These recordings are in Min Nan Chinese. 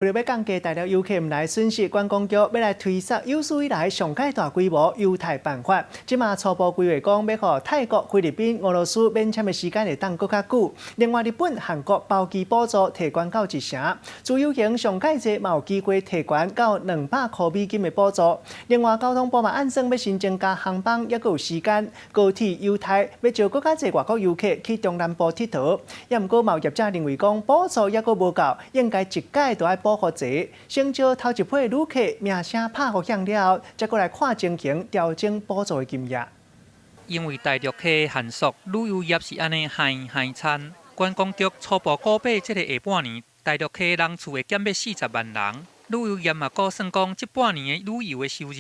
為著欲降低大陸遊客毋來損失，觀光局欲來推捒有史以來上蓋大規模優待辦法。這馬初步規劃講，欲予泰國、菲律賓、俄羅斯免簽的時間會當閣較久。另外，日本、韓國包機補助提懸到一成，自由行上蓋濟嘛有機會提懸到200箍美金的補助。另外，交通部嘛按算欲新增加航班，猶閣有時間。高鐵優待欲招閣較濟外國遊客去中南部𨑨迌。猶毋過嘛有業者認為講補助猶閣無夠，應該一概都愛補予齊，先招頭一批旅客名聲拍予響了後，才閣來看情形調整補助的金額。因為大陸客限縮，旅遊業是按呢害害慘。觀光局初步估計，這个下半年大陸客人次會減欲40萬人。旅遊業嘛估算講，這半年的旅遊的收入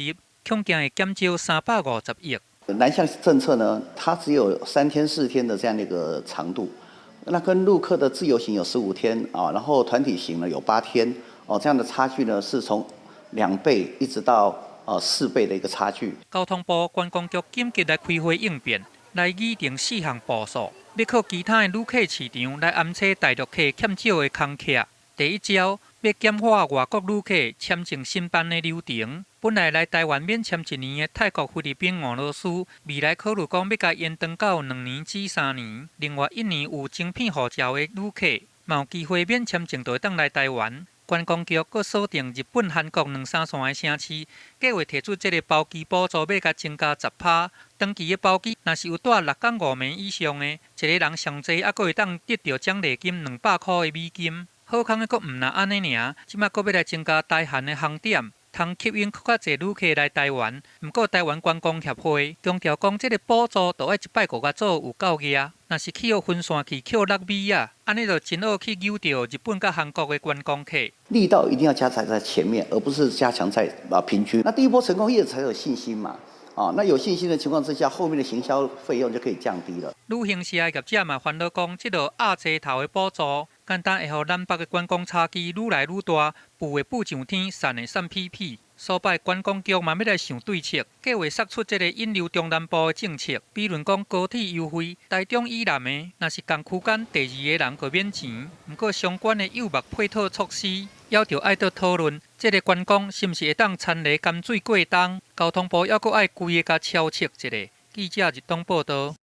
恐驚會減少350億。南向政策呢，它只有3天4天的這樣的一個長度，那跟陸客的自由行有15天啊，然後團體行呢有8天。哦，這樣的差距呢，是從2倍一直到4倍的一個差距。交通部觀光局緊急來開會應變，來擬定四項步數，欲靠其他的旅客市場來掩飾大陸客減少的空隙。第一招，欲簡化外國旅客簽證申辦的流程。本來來台灣免簽一年的泰國、菲律賓、俄羅斯，未來考慮講欲共延長到2年至3年。另外，一年有晶片護照的旅客，嘛有機會免簽證就會當來台灣。觀光局閣鎖定日本、韓國兩三線的城市，計劃提出這个包機補助，欲共增加10趴。長期的包機，若是有蹛六工五暝以上的，一个人上濟猶閣會當得著獎勵金200箍的美金。好康的閣毋但按呢爾，這馬閣欲來增加台韓的航點，通吸引閣較濟旅客來台灣。毋過台灣觀光協會強調講，這个補助著愛一擺閣共做有夠額。若是去予分散去，去落尾仔，按呢就真好去誘著日本佮韓國的觀光客。力道一定要加強在前面，而不是加強在平均。那第一波成功，業者才有信心嘛。啊，那有信心的情況之下，後面的行銷費用就可以降低了。旅行社的業者嘛煩惱講，這个鴨濟頭的補助，簡單會予南北的觀光差距愈來愈大，拊會拊上天，散會散屁屁。所擺觀光局嘛欲來想對策，計劃釋出這个引流中南部的政策，比如講高鐵優惠，台中以南的，若是仝區間第二个人就免錢。毋過相關的誘目配套措施，猶著愛閣討論。這个觀光是毋是會當田螺鹹水過冬？交通部猶閣愛規个共敲測一下。記者日東報導。